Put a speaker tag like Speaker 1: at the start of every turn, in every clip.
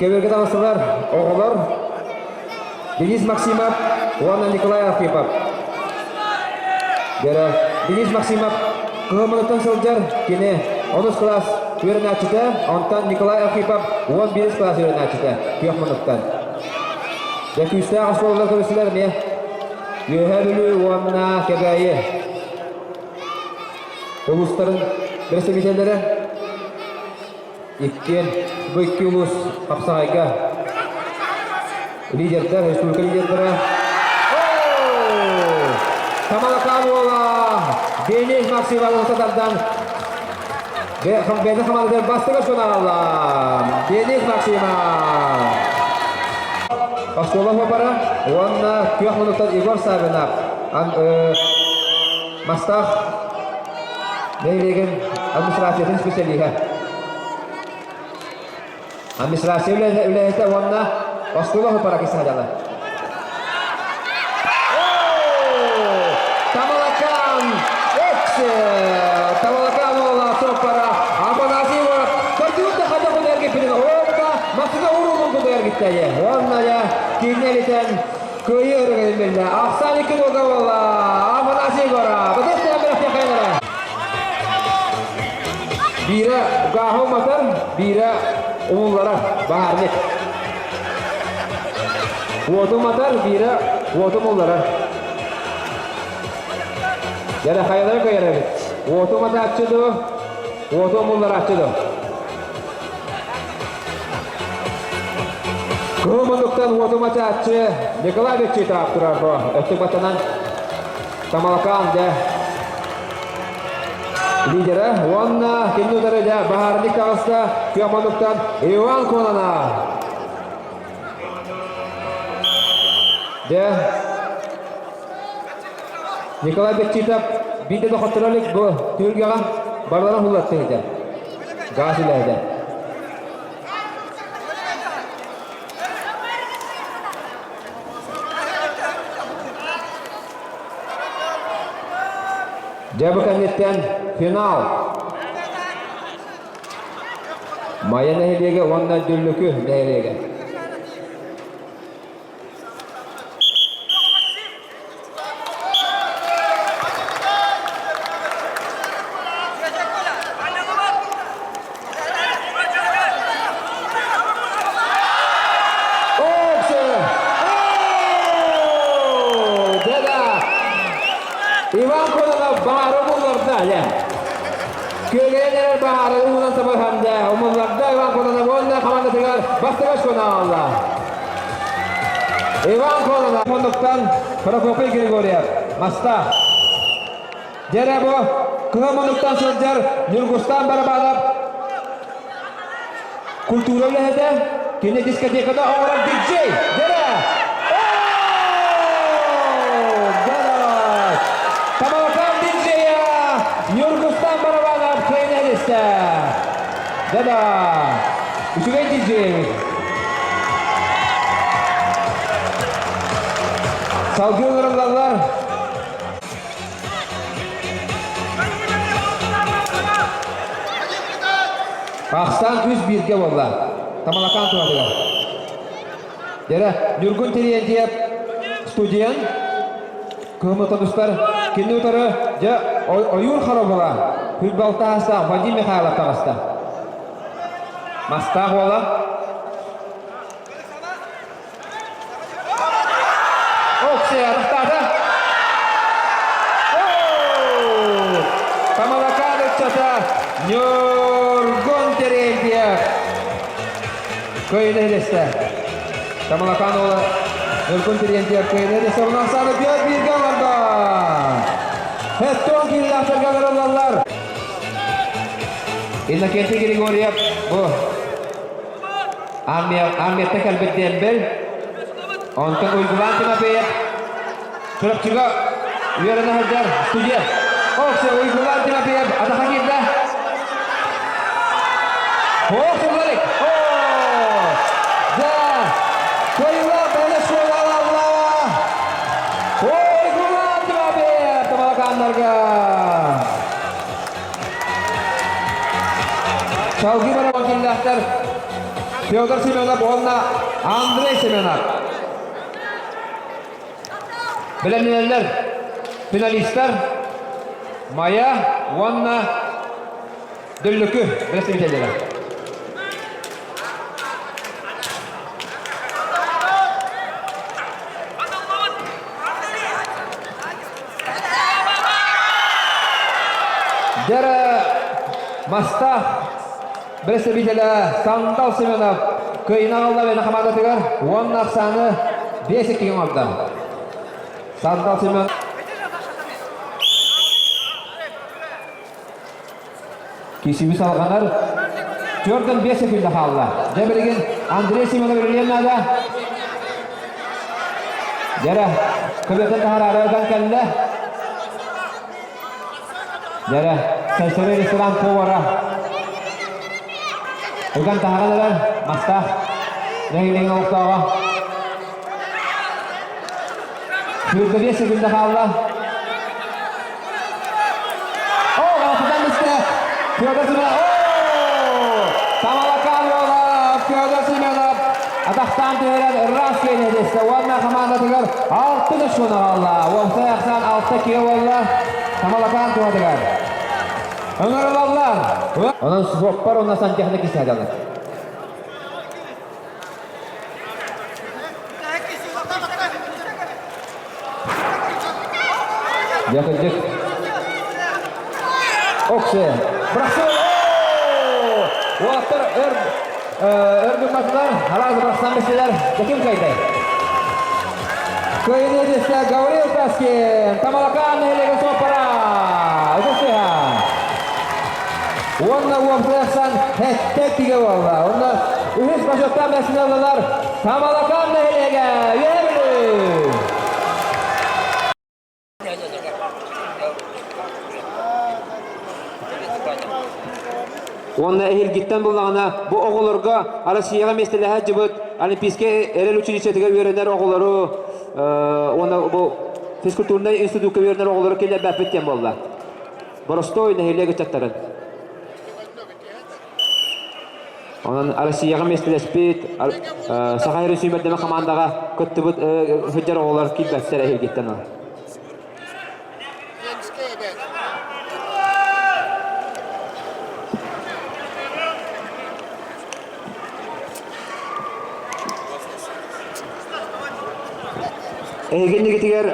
Speaker 1: Көбүөргэ таҕыстылар оҕолор Денис Максимов уонна Николай Архипов. Дьэрэ, Денис Максимов кыһыл сылдьар, кини онус кылаас үөрэнээччитэ, онтон Николай Архипов 11 кылаас үөрэнээччитэ, күөх муннуктан. Дьэ, күүстээх оскуолалар көрүстүлэр эмиэ. Үөһээ Бүлүү уонна Кэбээйи улуустарын бэрэстэбиитэллэрэ Иккиэн бу икки улуус хапсаҕайга лидердэр, республика лидердэрэ. Тамалакаан уола Денис Максимов тардан бэйэтин хамаандатыгар бастакы очкону аҕалла. Денис Максимов. Оскуола суоппара уонна күөх муннуктан Егор Саввинов Мастаах нэһилиэгин администрациятын специалиһа. Администрация үлэһитэ уонна оскуола хупара кисадала. Тамалакан эксе! Тамалакан уола соппара Афанасий Егоров көрдүгүт да хата кудайар Опа! Масына урулун кудайар гиттәе. Онна я кинелитен Кыайыы өрөгөйүн Ахсан икки буолга буолла. Афанасий Егоров. Ытыс бэлэхтиэххайнара. Биирэ гааһы уматар, биирэ умулларар. Баарник. Уоту уматар, биирэ уоту умулларар. Дьэрэ хайалары кыайар эбит. Уоту уматааччы дуу, уоту умулларааччы дуу. Кыһыл муннуктан уоту матааччы Николай Бекчитов турар бу өттүк батанан Тамалакаан дэ лидерэ уонна кини утары дэ баһаарынньык таҕыста күөх муннуктан Иван Конона дэ Николай Бекчитов биирдэ да хотторо илик бу түһүлгэҕэ барыларын хуллатты этэ газ үлэһитэ. Дьэ бу кэнниттэн финал. Майа нэһилиэгэ уонна Дүллүкү нэһилиэгэ. Иван Кононов баары умулларда, дьэ. Күөлэйэн эрэр баары уунан сабыһан, дьэ, умулларда Иван Кононов уонна хамаандатыгар бастакы очкону аҕалла. Иван Кононов муннуктан Прокопий Григорьев, Маста. Дьэрэ бу кыһыл муннуктан сылдьар Ньургустан Барабанов культура үлэһитэ, кини дискотекада оҥорор диджей. Дьэрэ! Тамалакаан диджейа Ньургустан Барабанов кыайан эристэ. Да-да! Үчүгэй диджей. Салгыы ыҥырыллаллар. Ахсаан үс бииргэ буолла. Тамалакаан туһатыгар. Дьэрэ, Ньургун Терентьев студент кыһымытын кини утары дьэ ойуур хоробула Хүлбалтаһастаах Вадим Михайлов таҕыста. Мастаах уола Оксия атахтаата. Тамалакаан ыччата Ньургун Терентьев кыайыыны илистэ. Тамалакаан уола Ньургун Терентьев кыайыыны илистэ. Онон сааны түөрт бииргэ олордо. Хеттон киирилээхтэргэ олороллор. Иннокентий Григорьев бу армия, армияттан кэлбит диэмбэл. Онтон Уйгулаан Тимофеев Чурапчыга үөрэнэ сылдьар студент. Оксе Уйгулаан Тимофеев атаха киирдэ. Ох, Суларик! О! Да! Кыайыылаах бэйэ суола алла! Уйгулаан Тимофеев Тамалакааннарга! Салгыы баран киллээхтэр. Федор Семенов уонна Андрей Семенов. Бэлэмнэнэллэр финалистар Майа уонна Дүллүкү бэрэстэбиитэллэрэ. Дьэрэ Мастаах бэрэстэбиитэлэ Сандал Семенов кыайыыны аҕалла Вена хамаандатыгар уонна ахсааны 5-2 оҥордо. Сандал Семенов Кисиби салҕанар. Төрдөн 5 секунда хаалла. Дьэ билигин Андрей Семенов үлэлиэн наада. Дьэрэ, көбөтөн таһараары ыган кэллэ. Дьэрэ, Сайсары ресторан повара. Ыган таһааран эрэр, мастаах. Нэһилиэгин олохтооҕо. Сүүрбэ 5 секунда хаалла. О, алтыдан бистэ. Федор Семенов. О! Тамалакан уола Федор Семенов атахтаан түһэрэн ыраас киэнэ дэстэ. Уонна хамаандатыгар алтын очкону аҕалла. Уопсай ахсаан алта киһи буолла. Тамалакан туһатыгар. Ыҥырылаллар. Онон суоппар уонна сантехник исээдалар. Дьэ, Оксе. Бырахсыы! Уолаттар өр өр гымматылар, араас бырахсан бистилэр. Дьэ ким кыайдай? Кыайыыны түстэ Гаврил Таскин, Тамалакаан нэһилиэгин суоппара. Ытыс Уонна уопсайахсан сэттэ тигэ буолла. Онно үһүс бочуоттаах миэстэни ыллылар Тамалакаан нэһилиэгэ. Үөһээ Бүлүү! Уонна эһилгиттэн буллаҕына бу оҕолорго Россияҕа миэстэлэһэ сылдьыбыт Олимпийскай эрэл училищетыгар үөрэнэр оҕолору уонна бу физкультурнай институкка үөрэнэр оҕолору киллэрбэппит диэн буолла. Боростуой нэһилиэк ыччаттарын. Онон Россияҕа миэстэлэспит, Саха сирин сүүмэрдэмэ хамаандаҕа кыттыбыт сылдьар оҕолор киирбэттэр эһигиттэн ыл. Эһиги иннигитигэр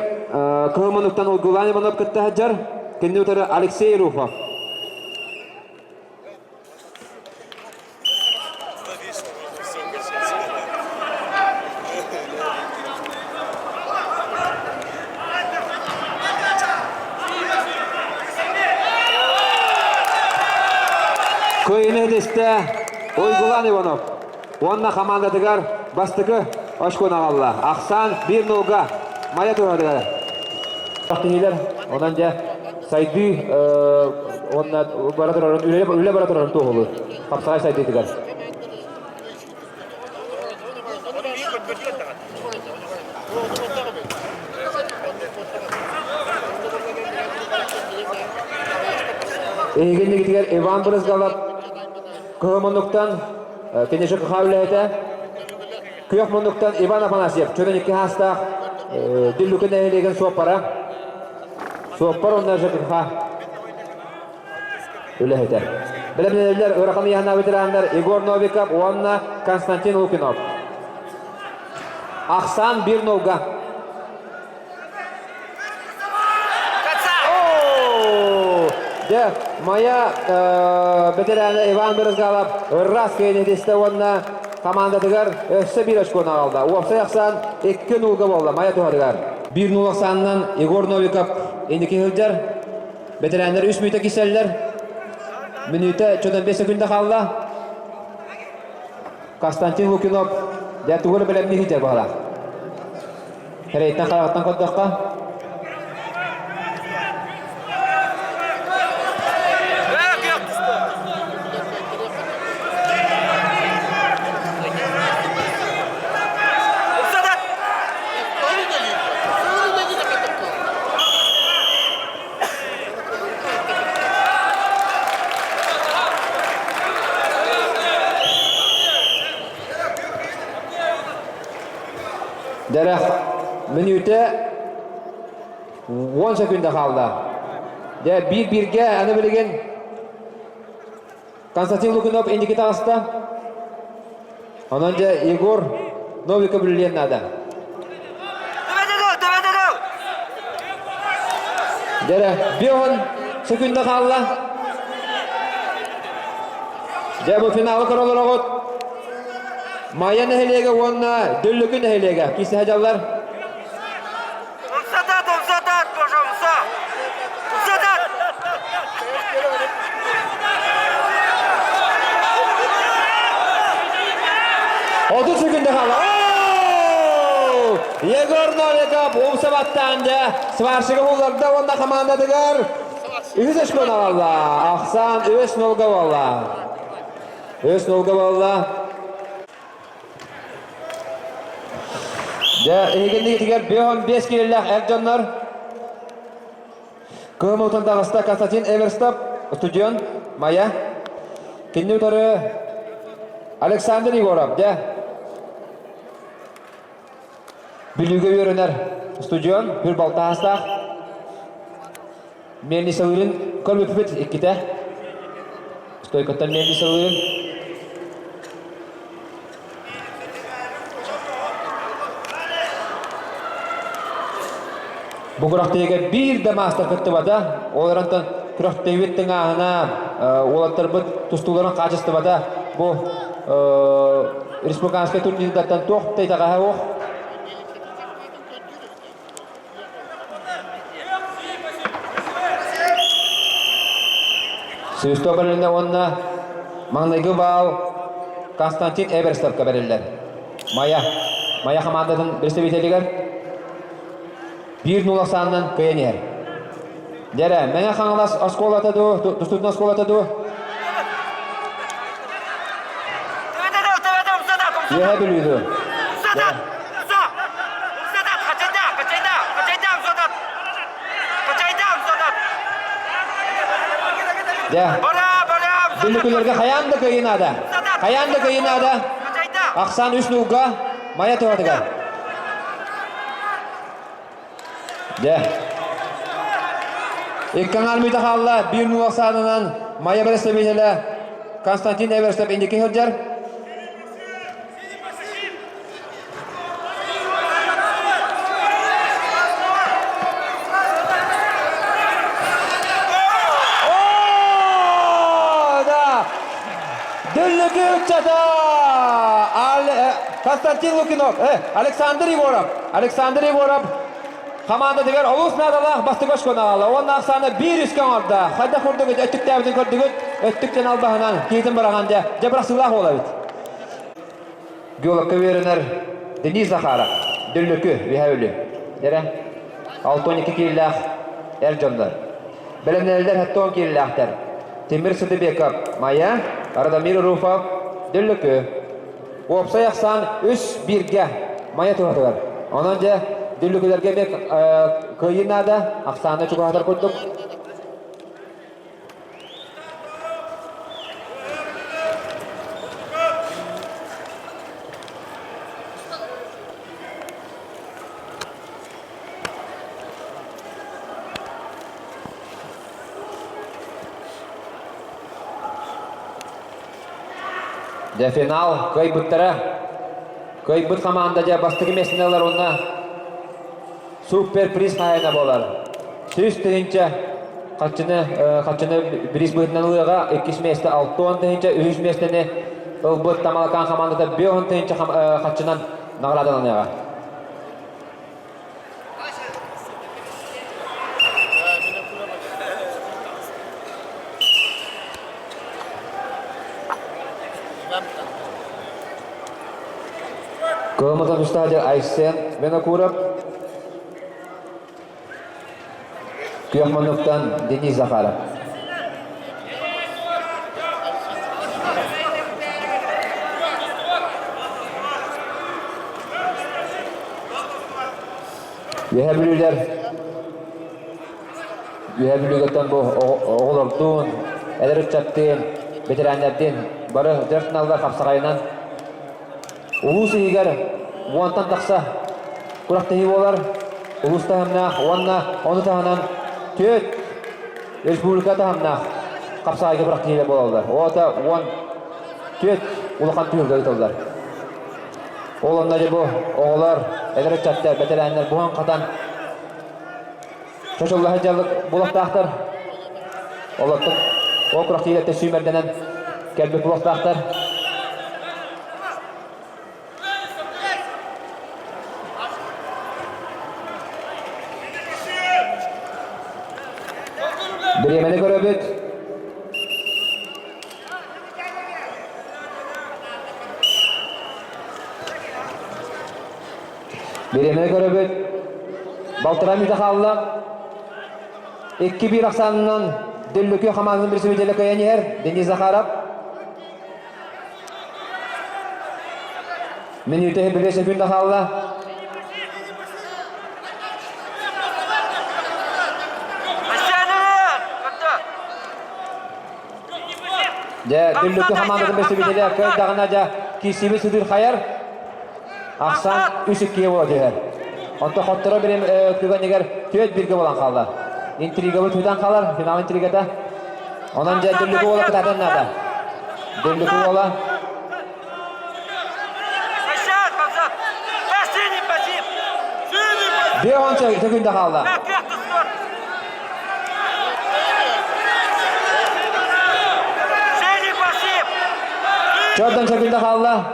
Speaker 1: Кыһыл муннуктан Уйгулаан Иванов кытта сылдьар. Кинини утары Алексей Руфов. Кыайыыны ситистэ Уйгулаан Иванов. Уонна хамаандатыгар бастакы очкону аҕалла. Ахсаан 1-0-га Майа туһатыгар. Тиһилэр онон дьэ сайдыы уонна бара турарын үлэ бара турарын туоһулуур. Хапсаҕай сайдыытыгар. Эһиги иннигитигэр Иван Брызгалов Кыһыл муннуктан Кенеши КХ үлэһитэ Күөх муннуктан Иван Афанасьев чөрөн икки хаастаах Дүллүкү нэһилиэгин суоппара суоппар уонна ЖКХ үлэһитэ. Бэлэмнэнэллэр ыарахан ыйааһыннаах ветераннар Егор Новиков уонна Константин Лукинов. Ахсаан 1 нолга. Дьэ, Майа бэтэрээнэ Иван Брызгалов ыраас киэнитистэ уонна командатыгар өссө биир очкону аҕалла. Уопсай ахсаан 2-0 буолла Майа туһатыгар. 1-0 ахсаанынан Егор Новиков инники сылдьар. Бэтэрээннэр үс мүнүүтэ кисэллэр. Мүнүүтэ 45 секунда хаалла. Константин Лукинов дьэ тугу эрэ бэлэмнии сылдьар баҕалаах. Эрэйтэн хараҕыттан көрдөххө Дэрэх мүнүүтэ 10 секунда хаалла. Дьэ биир-бииргэ аны билигин Константин Лукинов инники таҕыста. Онон дьэ Егор Новиков үлэлиэн наада. Дьэрэ, биоһун секунда хаалла. Дьэ бу финалы көрө олороҕут. Майа нэһилиэгэ уонна Дүллүкү нэһилиэгэ киирсэ дьаллар.
Speaker 2: Умсатат, умсатат, Гоша, умса! Умсатат!
Speaker 1: 30 секунда хаалла. Егор Новиков умса баттаан дьэ сварщига булларда уонна хамаандатыгар үһүс очкону аҕалла. Ахсаан үс нолга буолла. Үс нолга буолла. Дьэ, эһигиннигитигэр 55 киилэлээх эр дьоннор Кыһыл таҕыста Константин Эверстов, студент, Майа. Кинини утары Александр Егоров, дьэ. Бүлүүгэ үөрэнэр студент, бір балтаастаах. Мельницалыырын көрбүппүт иккитэ. Стойкаттан мельницалыырын. Бу күрэхтэһиигэ биир да маастар кыттыбата. Ол эрэн күрэхтэһиибит тыҥааһына, уолаттарбыт тустууларын хаачыстыбата бу республиканскай турнирдартан туох да итэҕэһэ суох. Свисток бэрилиннэ уонна маҥнайгы баал Константин Эверстовка бэриллэр. Майа. Майа хамаандатын представителигэр 1-0 ахсаанынан кыайан иһэр. Дьэрэ, Мэҥэ Хаҥалас оскуолата дуу, тустуутун оскуолата дуу? Үөһэ Бүлүү дуу? Дьэ, Бүлүкүлэргэ хайаан да кыайыы наада. Хайаан да кыайыы наада. Ахсаан үс нуулга Майа туһатыгар. Дьэ. Икки аҥаар мүтэ хаалла. Биир нуул ахсаанынан Майа бэрэстэбиитэлэ Константин Эверстов инники сылдьар. О, да! Дүллүкү ыччата! Константин Лукинов, Александр Егоров, Александр Егоров хамаандатыгар олус наадалаах бастакы очкону аҕалла. Уонна ахсаана биир үскэ оҥордо. Хайдах курдук өттүктээбитин көрдүгүт, өттүктэн албаһынан киһитин быраҕан дьэ, дьэ бырахсыылаах уол эбит. Геологка үөрэнэр Денис Захаров, Дүллүкү, Үһэ Өлү. Дэрэ, 62 киилэлээх эр дьоннор. Бэлэмнэнэллэр 70 киилэлээхтэр. Тимир Сыдыбеков, Майа, Радомир Руфов, Дүллүкү. Уопсай ахсаан үс бииргэ Майа туһатыгар. Онон дьэ, Дүллүкүлэргэ эмиэ кыайыы наада, ахсааны чугаһатар курдук. Дьэ финал кыайбыттара. Кыайбыт хамаанда дьэ бастакы миэстэни ылар уонна супер приз хаһаайына буолар. 100 тыһыынча харчыны, харчыны бириис быһыытынан ылыаҕа. Иккис миэстэ 60 тыһыынча, үһүс миэстэни ылбыт Тамалакаан хамаандата 50 тыһыынча харчынан наҕараадаланыаҕа. Кыаммытын устаадьа Айсен Винокуров, Күөх муннуктан Денис Захаров. Үөһэ Бүлүүлэр Үөһэ Бүлүүгэттэн бу оҕолордуун, эдэр ыччаттыын, бэтэрээннэрдиин бары дьар финалга хапсаҕайынан улуус иһигэр уонтан тахса. күрэхтэһии буолар. Улуус таһымнаах уонна ону таһынан түөрт республика таһымнаах хапсаҕайга күрэхтэһиилэр буолаллар. Ота 14 улахан түһүлгэ ыытыллар. Ол онно дьэ бу оҕолор, эдэр ыччаттар, бэтэрээннэр буһан-хатан чочуллаһа дьаллык булахтаахтар. Олортон ол күрэхтэһиилэртэн сүүмэрдэнэн кэлбит булахтаахтар. Бириэмэни көрөбүт. Бириэмэни көрөбүт. Балтараа мүнүүтэ хаалла. 2-1 ахсаанынан Дүллүкү хамаандатын представителэ кыайан иһэр Денис Захаров. Мүнүүтэ 5 секунда хаалла. Дьэ, Дүллүкү хамаандатын бэсибитэлэ кыайдаҕына дьэ киирсиибит сытыыр хайар. Ахсаан 3-2 буола түһэр. Онтон хотторо бирим түгэнигэр 4-1-гэ буолан хаалла. Интригабыт бүтэн хаалар, финал интригата. Онон дьэ Дүллүкү уола кытаатан наада. Дүллүкү уола. Биир он секунда хаалла. Чордан секунда хаалла.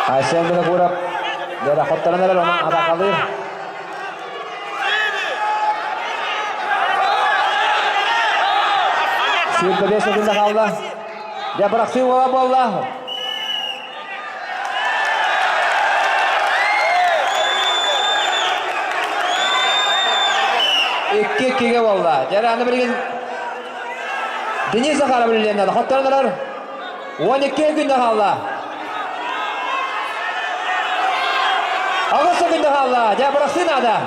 Speaker 1: Айсен Винокуров дьэ хотторон эрэр онон атаакалыыр. 25 секунда хаалла. Дьэ бырахсыы уола буолла. Икки иккигэ буолла. Дьэ аны билигин Денис Захаров үлэлиэн хотторон эрэр. 12 күндэ хаалла. Аҕыс секунда хаалла. Дьэ, бырахсыы наада.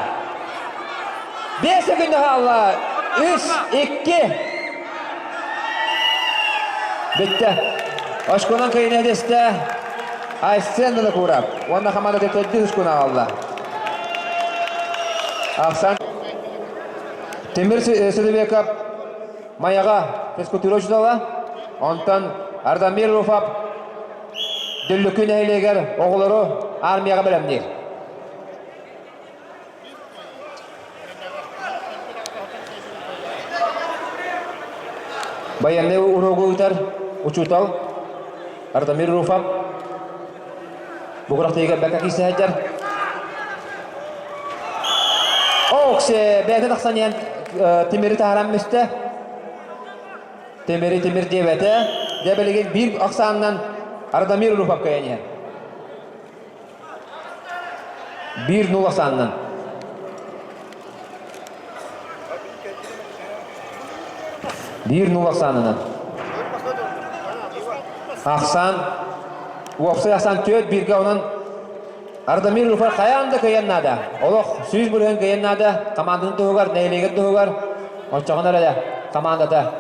Speaker 1: 5 секунда хаалла. 3, 2. Бүттэ. Очконан кыайын эдесте Айсен Винокуров. Уонна хамаанда төрдүс очкону аҕалла. Ахсан Тимир Сыдыбеков Майаҕа физкультура учуутала, онтон Ардамир Руфов Дүллүкү нэһилиэгэр оҕолору армияҕа бэлэмниир. Байыаннай уруогу ыытар учуутал Ардамир Руфов бу күрэхтэһиигэ бэркэ киирсэ сылдьар. Оксе бэйэтэ тахсан иһэн Тимири таһааран мүстэ. Тимири Тимир диэбэтэ. Дьэ билигин биир ахсаанынан Ардамир Руфов кыайан иһэр. 1-0 ахсаанынан. 1-0 ахсаанынан. Ахсаан уопсай ахсаан 4-1-ге онон Ардамир Руфар хайаан да кыайан наада. Олох 100% кыайан наада. Командатын туһугар, нэһилиэгин туһугар. Оччоҕуна эрэ командата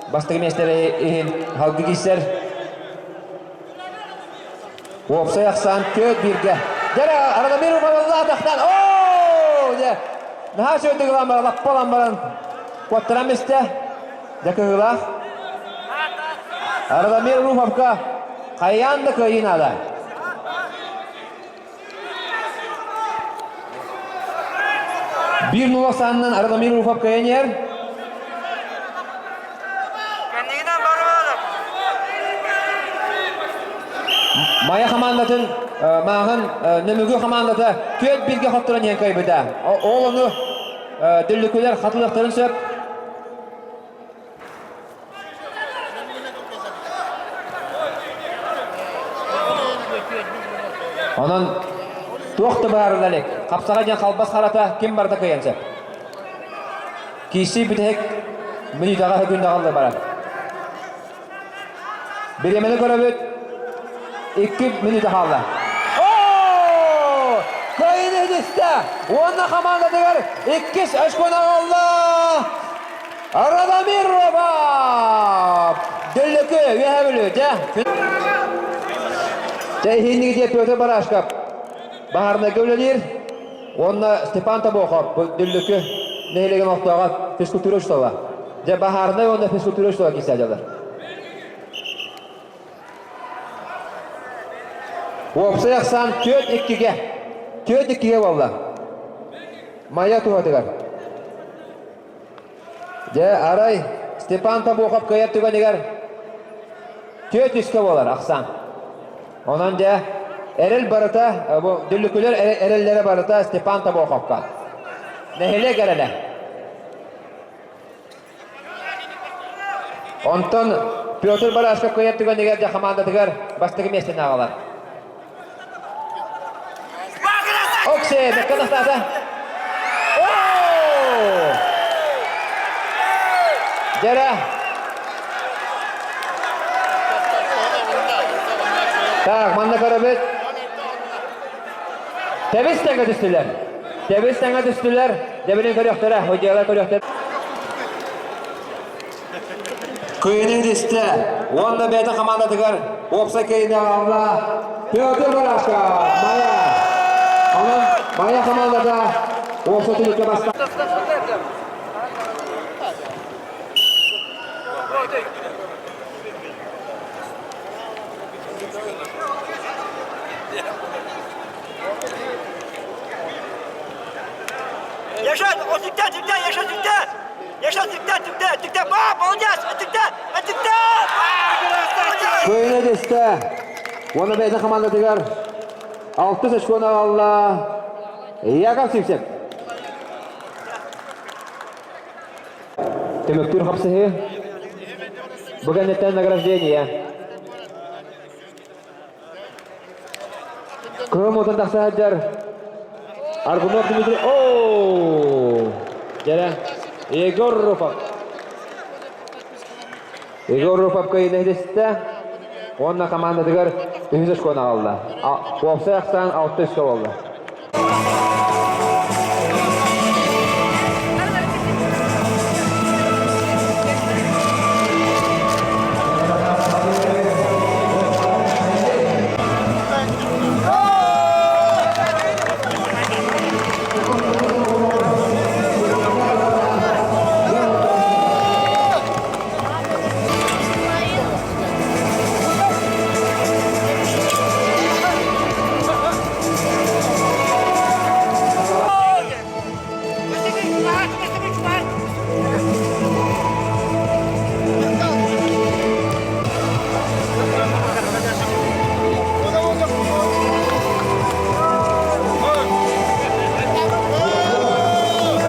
Speaker 1: бастакы миэстэлэри иһин халгы киирсэр. Уопсай ахсаан 4-1-ге. Дьэ, Ардамир Руфар тахтан. Оо! Дьэ, наһаа үчүгэйдик ылан баран, лаппа ылан баран куоттаран истэ. Дьэ, кыһыылаах. Ардамир Руфовка хайаан да кыайыы наада. Биир нула санынан Ардамир Руфов кыайан иһэр.
Speaker 2: Кэннигинэн барымаалар.
Speaker 1: Майа хамаандатын мааҕын Нөмүгү хамаандата түөрт бииргэ хотторон иһэн кыайбыта. Ол ону Дүллүкүлэр хатылыахтарын сөп. Онон туох да баарыла илик. Хапсаҕа диэн халбас харата ким барда кыайан сөп. Киирсии бүтэһик мүнүүтэҕэ күндэҕэ барар. Бириэмэни көрөбүт. 2 мүнүүтэ хаалла. Оо! Кыайыыны ситистэ! Уонна хамаандатыгар иккис очкону аҕалла! Радомир Робов! Дүллүкү, Үөһээ Бүлүү, дьэ. Дьэ, иһинники диэ Петр Барашков баһаарынайга үлэлиир. Уонна Степан Тобохов, бу Дүллүкү нэһилиэгин олохтооҕо физкультура учуутала. Дьэ, баһаарынай уонна физкультура учуутала киирсээдьэлэр. Уопсай ахсаан 4-2-гэ. 4-2-гэ буолла. Майа туһатыгар. Дьэ, арай Степан Тобохов кыайар түгэнигэр 4-3-кэ буолар ахсаан. Онон дьэ, эрэл барыта, бу дүллүкүлэр эрэллэрэ барыта Степан Тобоховка. Нэһилиэк эрэлэ. Онтон Петр Барашков кыайар түгэнигэр дьэ хамаандатыгар бастакы миэстэни аҕалар. Оксе, бэккэ тахсаата. Дьэрэ. Так, манна көрөбүт. Тэбис тэҥэ түстүлэр. Тэбис тэҥэ түстүлэр. Дьэбилин көрүөхтэрэ, удьуола көрүөхтэрэ. Кыайыны истэ уонна бэйэтин хамаандатыгар уопсай кыайыыны аҕалла Петр Барашков, Майа. Онон Майа хамаандата уопсай түмүккэ баста.
Speaker 2: Yaşa, o tüpten, tüpten, yaşa tüpten. Yaşa tüpten, tüpten, tüpten. Ба, молодец, tüpten, tüpten.
Speaker 1: Кыайыны десте. Уонна бэйэтин хамаандатыгар алтыс очкону аҕалла Яков Сивцев. Түмүктүүр хапсыһыы. Бу кэнниттэн награждение. Кыһым отун тахса сылдьар Аргунов Дмитрий. О! Дьэрэ. Егор Руфов. Егор Руфов кыайыыны иһитистэ. Уонна командатыгар үһүс очкону аҕалла. Уопсай ахсаан 6 үскэ буолла.